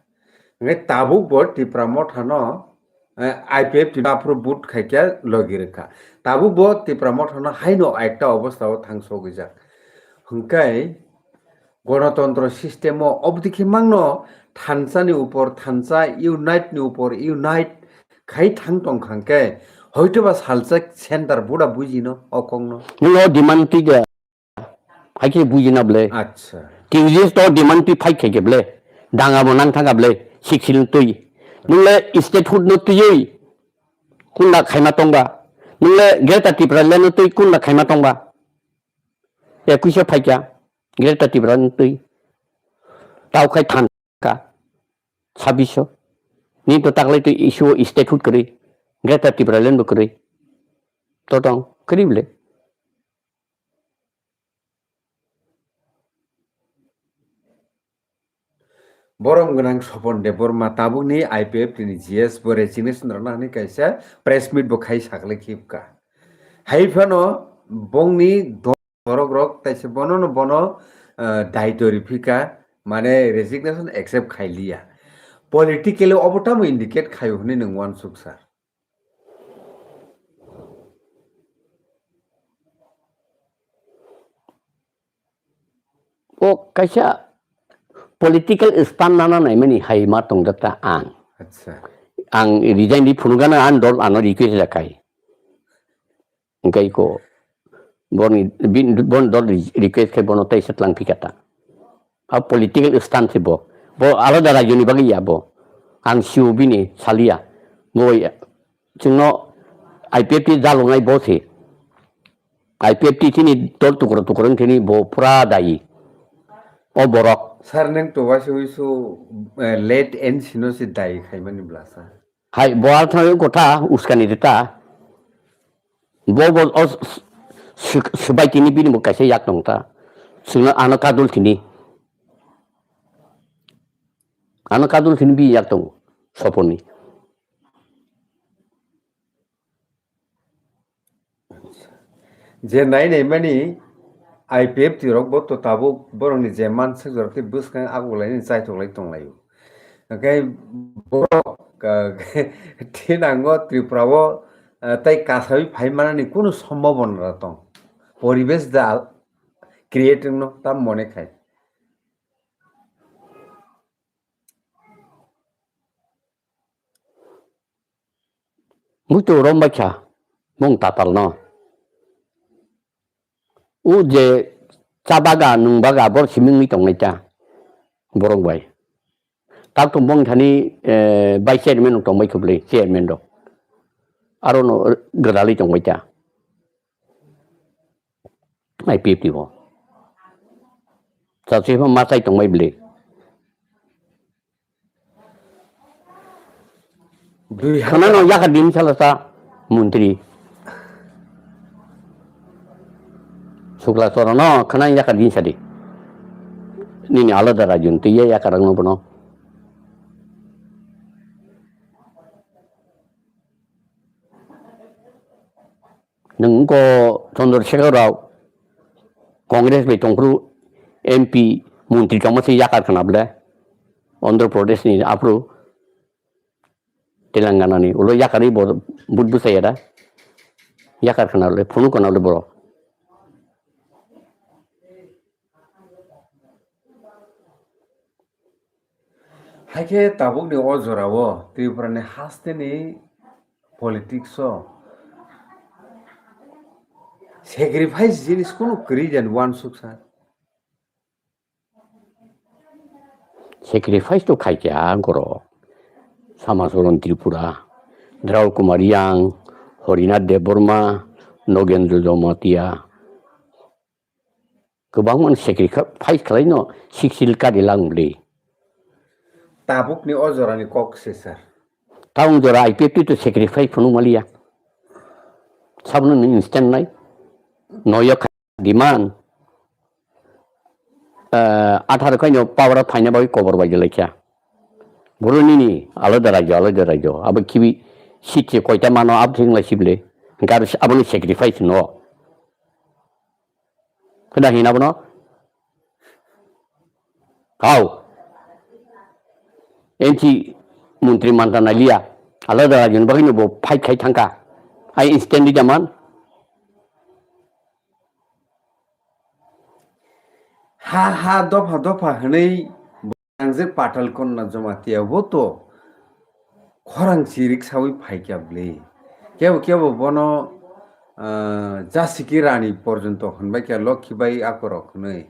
Hwnkhe tabuk bo Tipra Motha no, eh, I P F T no aphuru vote khai kha logi rwkha. Tabuk bo Tipra Motha no haino ekta obostha o thang sogwijak. Hwnkhe Gonotontro system o obodikhe mangno thansa ni upor thansa, unite ni upor unite khai thang tong kha hwnkhe hoitoba salsa center buda bujino o kokno. Nwng o demand twi de. Hai khe bujina ble. Acha. T V S to demand twi fight khai khe ble. Danga bo nang thang kha ble. Siksil twi. Nwng le statehood no twiwi kunda khaima tongba. Nwng le Greater Tipraland no twi kunda khaima tongba. Ekuiso phaikya, Greater Tipraland twi. Tau khai than ka, sabbiso. Ni to taklai twi issue o statehood kwrwi, Greater Tipraland bo kwrwi. To tong, kwrwi bwle. Borom gwnang Sopon Debbarma tabukni I P F T ni G S bo resignation rwna hwnwi kaisa press meet bo khai sakle khibka. Hai phano bongni do-, borok rok taisa bono no bono, ah, daito riphika, mane resignation accept khailiya. Politically obo tamo indicate khaio hwnwi nwng uansuk sir. O kaisa political stand nana naimani hai ma tongjakta ang. Acha. Ang resign di phunukgana ang dol ano request rakhai. Hingke iko boni, bin-, bon dol re-, request khe bono teisa tlang phikata. A political stand se bo. Bo alada rajyoni bagwi ya bo. Ang siu bini salia. Bo ya. Chwngno I P F T jalongnai bo se. I P F T chini dol tukro tukro wngthini bo pura dayi. O borok. Sir, neng to waisa wisu, eh, late N C no se dayi khaimani blasa. Hai, bo ar thang kotha uskani rita. Bo, bo, o s-, s-, s-, swbai tini bini bo kaisa yak tong ta. Sino ano kadul tini. Ano kadul tini bi yak tong. Soponi. Je nai nai mani I P F T rok bo to tabuk borokni je manswk jorok tei bwskang aguklaini chaithoklai tonglaio. Hwnkhe borok, ah, thinango Tripura o, ah, tei kasawi phai manani kunu sombhabona tong. Poribesh da create wngno tam mone khai. Muitu rombaikha mung tatal no. O je chabaga nungbaga bor simingni tongnai ta borok bai. Tak tong bong thani, eh, bai chairman rok tongbai khublai chairman rok. Aro no gwdalwi tongbai ta. I P F T bo. Chachwi pha ma chai tongbai bwle. Dui khana no hazar. Yakar din sala sa montri. Sukla soro no khana yakar din sadi. Nini alada rajun tu ye yakar ang no bono. Nwng wngkho Chandra Shekhar Rao, Congress bai tongphuru M P montri tongma se yakar khna bwle, Andhra Pradesh ni aphuru Telangana ni ulo yakarwi bo but bwsai ya da, yakar khna bwle, phunuk khna bwle borok. Haikhe tabukni o jorao Tripurani hasteni politics o sacrifice jinis kunu kwrwi jani uansuksa. Sacrifice to khaikha ang koro. Samasoron Tripura, Draul Kumar Yang, Horinath Debbarma, Nogendra Jamatia. Kwbangma sacrifice khlaino siksil kari lang bwlwi. Tabukni o jorani kok se sir. Taung jora I P F T to sacrifice phunuk maliya. Sabno ni instant nai. Noyo kha demand. Eh, atharo khaino power phaina bagwi kobor bai jelaikha. Boro nini alada rajyo, alada rajyo. Abo kibi sitse koita mano abo thing lai sible. Hingke abo, abono sacrifice no. Kada hina bono? Hao. N C montri manta naliya. Alada rajyoni bagwino bo fight khai thangkha. Ai instant di jaman. Ha ha dopha dopha hwnwi Ang je Patalkonna Jamatia bo to khorang chirik sawi phaikya bwle. Kebo kebo bono, ah, Jasiki Rani porjonto hwnbaikya Lokhi bai akorok hwnwi.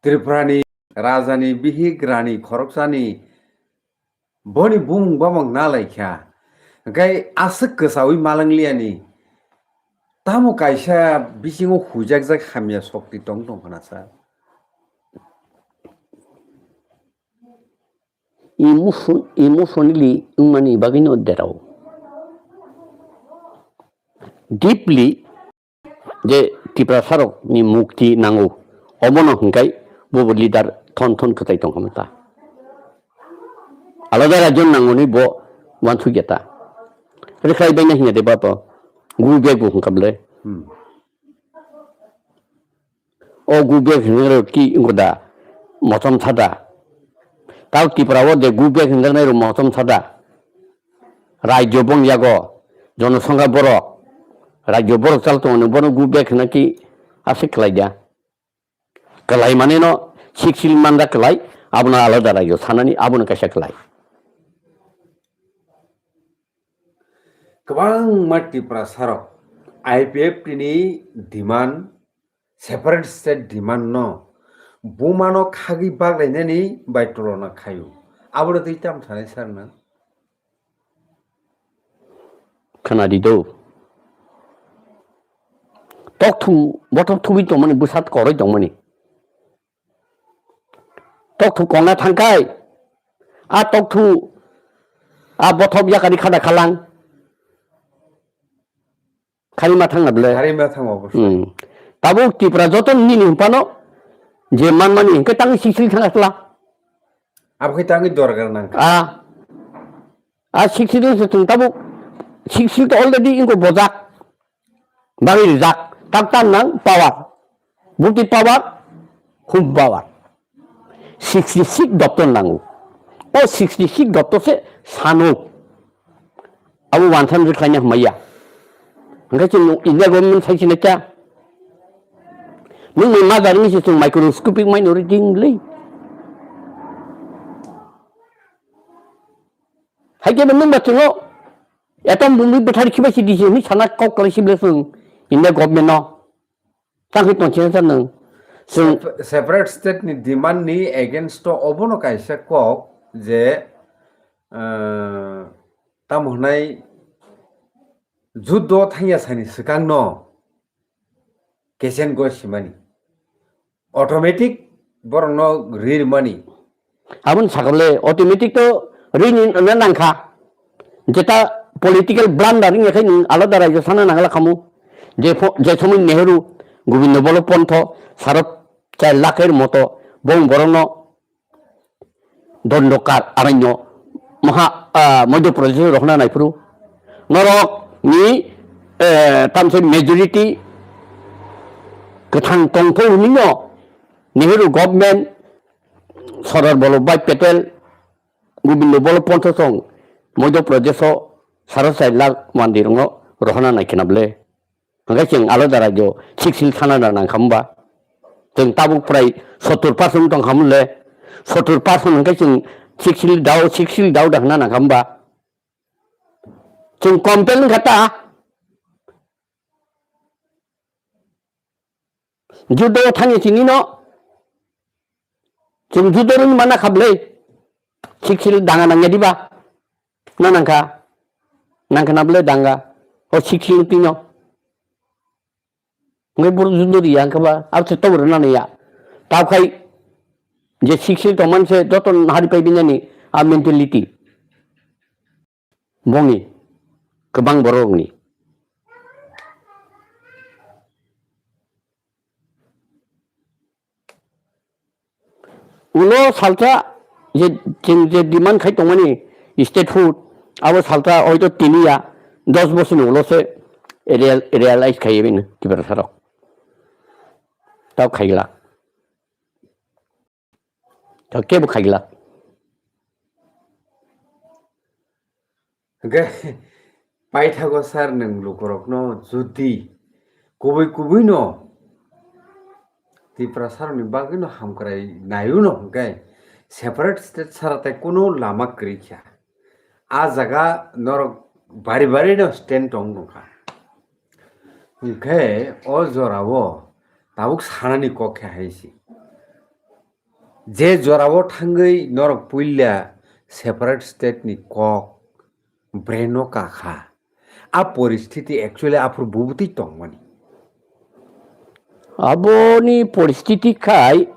Tripurani rajani bihik rani khoroksani boni bumung bamang nalaikha. Hwnkhe aswk kwsawi malangliani. Tamo kaisa bisingo huijakjak hamya sokti tong tong khna sa. Emotion-, emotionally wngmani bagwino derao. Deeply je Tiprasarokni mukti nango, obono hwnkhe bobo leader thon thon kwtai tongkha ta. Alada rajyo nangoni bo uansukya ta. Rwkhlai baina hinya de bapo, gu bag bo hwnkha bwle. Hmm. O gu bag hwnwi rw ki wngkha da, motom sada. Tao Tipra o de gu bag hwnjaknai rw motom sada. Rajyo bong yago, jonosongkha borok, rajyo borok chal tongo, bono gu bag hwna ki aswk khlai da. Kwlai mane no sixth schedule manjak kwlai, abono alada raijo sanani, abono kaisa kwlai. Kwbangma Tiprasa rok I P F T ni demand, separate state demand no buma no khagwi baglainani bai tolona khaio. Abono twi tam sanai sir nang? Khwnadi do. Tokthu, bothop thubui tongmani, bwsat koroi tongmani. Tokthu kongna thangkhai, a tokthu, a bothop yakari khada khalang. Khari ma thangna bwle. Khari ma thang obo. Hmm. Tabuk Tipra joto nini hwnphano je manmani hwnkhe tangwi sixth schedule thangkha sla. Abo khe tangwi dorgar nangkha. A, a sixth schedule se chwng tabuk sixth schedule to already ingo bojak. Bagwi rijak. Tak tam nang power. Buti power, hum power. Sixty six doptor nango. O sixty six doptor se sano. Abo wansan rwkhlaina hamya. Hwnkhe chwng India government sai sinai kha. Nwng mai ma jani se chwng microscopic minority wng le. Hai khe nwng ba chwngo atom bomb bwthar khibai si disi hwnwi sana kok kwlai si ble chwng India government no. Tang khe tong chini sa nwng. Chwng sep-, separate state ni demand ni against o obono kaisa kok je, eh, tamo hwnai juddo thangya sani swkang no kesen go simani. Automatic borok no rir mani. Aboni sakable automatic to rini na nangkha. Jeta political blunder wngya khe nwng alada raijak sana nangla khamu. Je pho-, je somoi Nehru, Gobindo Ballabh Pant, Sarath Chai Lakhir moto bong borokno Dondokar aranyno maha, ah, Madhya Pradesh rohna naiphuru. Norok ni, eh, tamse majority kwthang tongthok hinino Nehru government, Sardar Vallabhbhai Patel, Gobindo Ballabh Pant song Madhya Pradesh o sara sai lakh mandirokno rohna naikhwna bwle. Hwnkhe chwng alada raijao sixth schedule sana da nangkha hwnba? Chwng tabuk prai sottor percent tongkha hwnle, sottor percent hwnkhe chwng sixth schedule dao, sixth schedule dao da hwnna nangkha hwnba? Chwng complain wngkha ta. Judo thani chini no. Chwng judo rwni mana khablai. Sixth schedule danga nangya diba? Na nangkha? Nangkha na bwle danga. O sixth schedule tino. Ngai buru judo riya hwnkhe ba. Abo se tobo rwna naiya. Tabkhai je sixth schedule tongmani se joto hari pai binani a mentality. Bongni kwbang borokni. Ulo salsa je chwng je demand khai tongmani statehood, abo salsa hoito tiniya dos bosorni ulo se real-, realize khai bini Tiprasa rok. Tao khaigla. Tao kebo khaigla. Hwnkhe paithago sir nwng lukurokno jodi kubui kubui no Tiprasa rokni bagwi no hamkrai naio no hwnkhe separate state sara tai kunu lama kwrwi kha. A jaga norok bari bari no stand tong tongkha. Hwnkhe o jorao tabuk sanani kok khe hai se. Je jorao thangwi norok puila separate state ni kok brain o kakha. A poristiti actually aphuru bubutwi tongmani. Aboni poristiti khai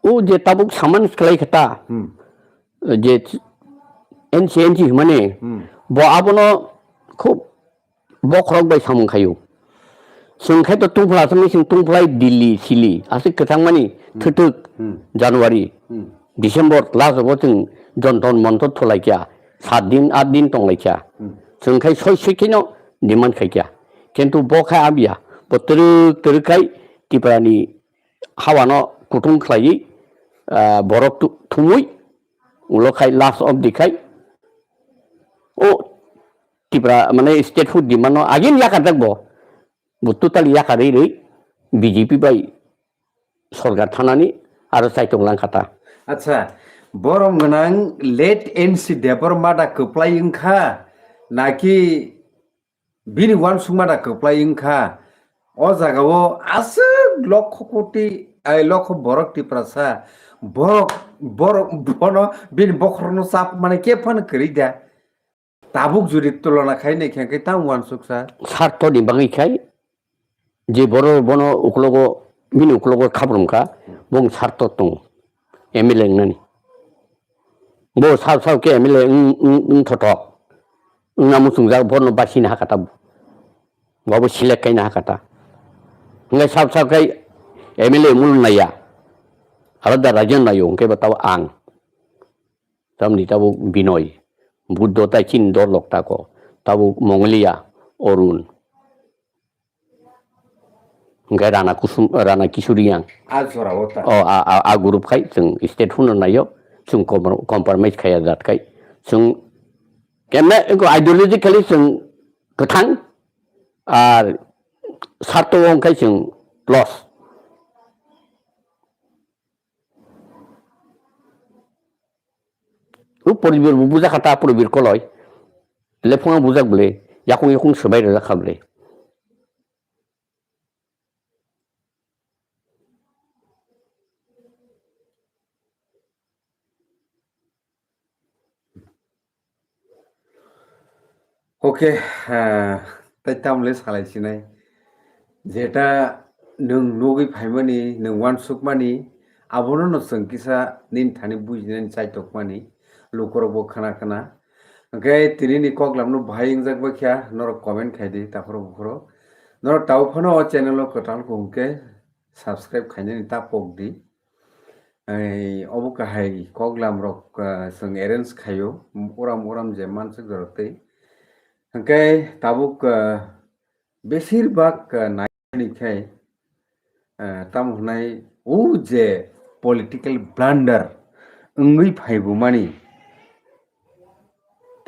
o je tabuk saman swlai kha ta. Hmm. Je N C N C hwnmani, hmm, bo abono khub bokhorok bai samung khaio. Chwng khai to tungphla aswk chwng tungphlai Delhi, Sili, aswk kwthangmani, hmm, thwtwk, hmm, January, hmm, December last o chwng jonton monton thulaikha, sat din, at din tonglaikha. Hmm. Chwng khai soi soi kheno demand khaikha. Kintu bo khai abiya, bo twrwk twrwk khai Tiprani hawano kutung khlaiwi, ah, borok tu-, thumwi, ulo khai last of the khai, o Tipra, mane, statehood demand no again yakarjak bo. Bo totally yakarwi rwi B J P bai sorkar thanani aro chaitok langkha ta. Acha, borom gwnang late N C Debbarma da kwplai wngkha, naki bini uansukma da kwplai wngkha? O jagao aswk lokho koti, ai, lokho borok Tiprasa, borok, borok bono bini bokhorokno chap mane khe phano kwrwi da. Tabuk juri tulona khai nai khe, khe tamo uansuksa. Sartoni bagwi khai, je borok bono uklogo, bini uklogo khabrumkha, bong sarto tongo, M L A wngnani. Bo sao sao khe M L A wng, wng, wng thothok, wngna muchungjak, borno basini hakha tabuk. Bo abo select kaina hakha ta. Hwnkhai sao sao khai M L A mulu naiya, alada rajon naio, hwnkhe bo tabo ang. Tamni tabuk Binoy, Buddho tai chini dol rok tako, tabuk Mongolia, Arun. Hwnkhe Rana Kusum, Rana Kisuriang. A jorao ta. O, a, a, a group khai chwng state huno naio, chwng compro-, compromise khaiya jat khai. Chwng kemne, ideologically chwng kwthang, ar sarto wng khai chwng loss. O poribir bo bujak kha ta, poribir koloi. Lephungo bujak bwle, yakung yakung swbai rwjak kha bwle. Okay, ah, tai tamle salai sinai. Jeta nwng nugwi phaimani, nwng uansukmani, abono no chwng kisa nini thani bujinani chaitokmani, lukurokbo khna khna. Hwnkhe tinini koklamno bahai wngjak bai kha, norok comment khai di, takhorok bukhorok. Norok tabuk phano o channel o kwtal khe hwnkhe subscribe khainani ta pok di. Ai, obo kahai koklam rok, ah, chwng arrange khaio, uram uram je mansuk jorok tei. Hwnkhe tabuk, ah, besir bak, ah, naini khai, ah, tamo hwnai o je political blunder wngwi phaibumani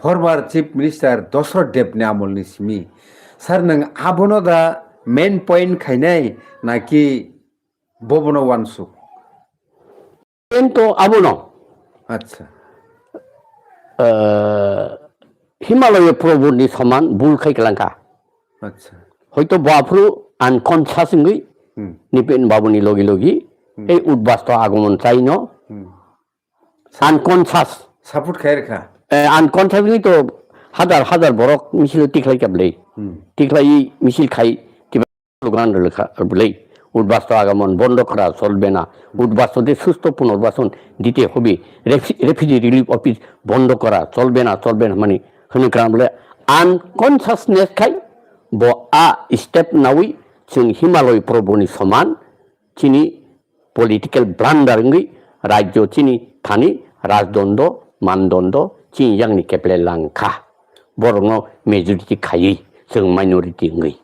former Chief Minister Dosrot Deb ni amol ni simi. Sir, nwng abono da main point khainai naki bobono uansuk? Ento abono. Acha. Eh, Himalaya Probhu ni soman bul khai kalangkha. Acha. Hoito bo aphuru unconscious wngwi Hmm. Nipen Babu ni logi logi Hmm. ei Udbasto agomon chaino Hmm. unconscious. Support khai rwkha. Eh, unconscious wngwi to hajar hajar borok misil tikhlai kha bwlai. Hmm. Tikhlai misil khai Slogan rwlwkha bwlai, Udbasto agamon bondo kora, cholbe na. Udbasto de susto punarbason dite hobe. Refi-, refugee relief office bondo kora, cholbe na, cholbe na hwnmani hwnwi kwrang bwlai unconsciousness khai bo a step nawi chwng Himalaya Probhu ni soman chini political blunder wngwi rajyo chini thani rajdondo, mandondo chini yakni keple langkha. Borokno majority khaiwi chwng minority wngwi.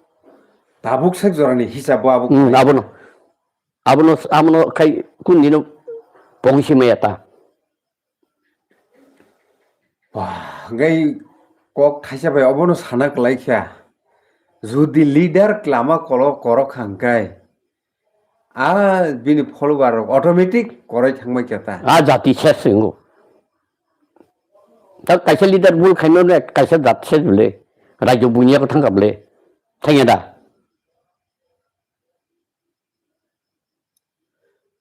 Tabuk sek jorani hisab bo abo Hmm, abono, abono, abono khai kun dino pogwi se maya ta. Bah, hwnkhe kok thaisa bai obono sana kwlai kha. Jodi leader kwlama kolo korok kha hwnkhe, a bini follower rok automatic koroi thangbai kha ta. A jati ses se wngo. Ta kaisa leader bul khaino ne kaisa jat ses bole. Rajyo bunya ko thangka bole. Thangya da.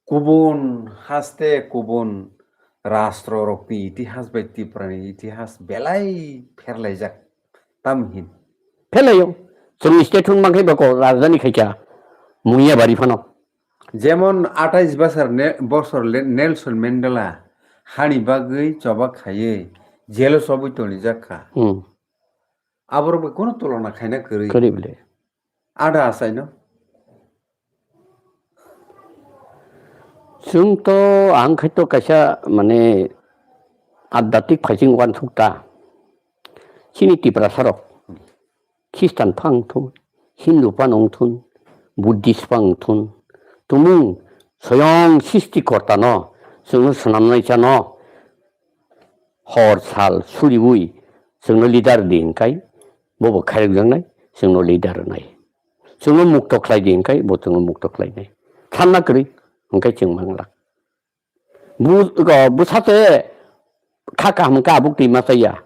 Kubun haste kubun rastro rokni itihas bai Tripura ni itihas belai pherlaijak. Tamhin? Phelaio. Chwng state hwn mankhe bako rajdhani khaikha Muiya bari phano. Jemon atais bosor ne-, bosor le-, Nelson Mandela hani bagwi choba khaiwi jelo chobwi tonijak kha. Hmm. Aborok bai kono tulona khaina kwrwi. Kwrwi bwle. Ada achaino. Chwng to ang khai to kaisa mane adhyatmik phaising uansuk ta. Chini Tiprasa rok Khristan phano wngthun, Hindu phano wngthun, Buddhist phano wngthun, tumung soyong Srishti Korta no chwngno swnamnai chano hor sal suriwi chwngno leader di hinkai, bobo khairokjaknai, chwngno leader rwnai. Chwngno mukto khlai di hinkai, bo chwngno mukto khlainai. Thanna kwrwi. Hwnkhe chwng manglak. Bu, ko, bwsa se kha kaham khe abuk twi ma chaya.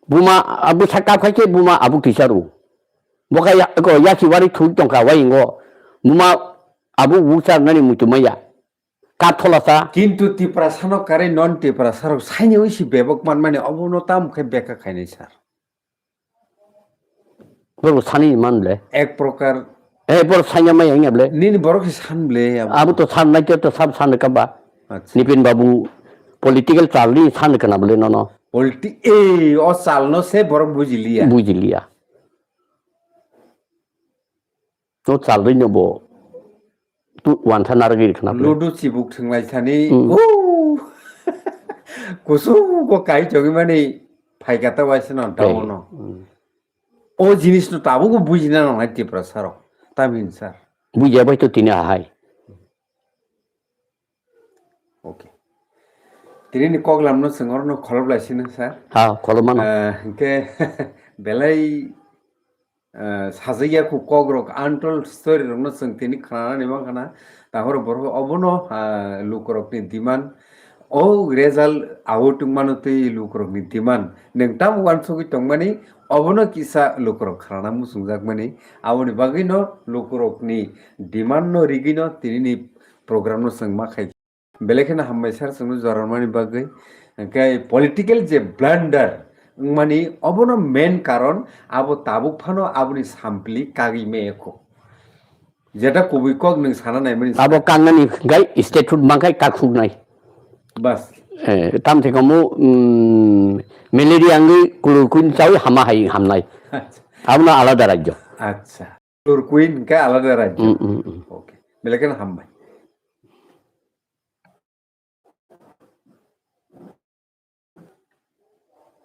Buma, a, bwsa kap khai khe buma abuk twi cha rw. Bo kha ya, ko, yaki wari thwi tong kha wai wngo. Buma abuk buk cha nani muitu maya. Kap thola sa. Kintu Tiprasano karwi non Tiprasarok saini oi si bebak manmani obono tamo khe beka khainai sir. Borok sani man ble. Ek prokar. Eh, borok sanya maya wngya ble. Nini borok se san ble abo. Abo to san nai to sab san ka ba. Acha. Nipin babu political chal ni san kana ble nono. Politi-, eh, o chal no se borok bujiliya. Bujiliya. No chal ri no bo. Tu wansa narwgwi rwkha na ble. Ludu chibuk thwnglaisani. Mm. Huu! Kusugo kai chogwi mani phaikha ta waisa no daono. Mm. O jinis no tabuk bujina nangnai Tiprasarok. Tamhin sir. Bujiya bai to tini ahai. Okay. Tini ni kok lam no chwng oro no kholop lai sino sir. Ha, kholop mano. Eh, hwnkhe belai ah, sajagya ku kokrok untold story rokno chwng tini khnanani mankha na, tahoro borok obono, ah, lukurokni demand, o result out wngmano twi lukurokni demand nwng tamo uansugwi tongmani, obono kisa lukurok khnana muchungjakmani, aboni bagwino lukurokni demand no rigwino tinini program no chwng ma khai. Belai kheno hambai sir chwngno jora rwmani bagwi. Hwnkhe political je blunder wngmani obono main karon, abo tabuk phano aboni sampli kagwi maya kho. Jeta kubui kok nwng sana naimani. Abo kangnani hwnkhe state food mankhai kakhuknai. Bas. Eh, tamthai kamu, mm, malaria wngwi kulur kuin chawi hama hai hamnai. Acha. Abono alada rajyo. Acha. Kulur kuin hwnkhe alada rajyo. Mm, mm, mm. Okay. Belai kheno hambai.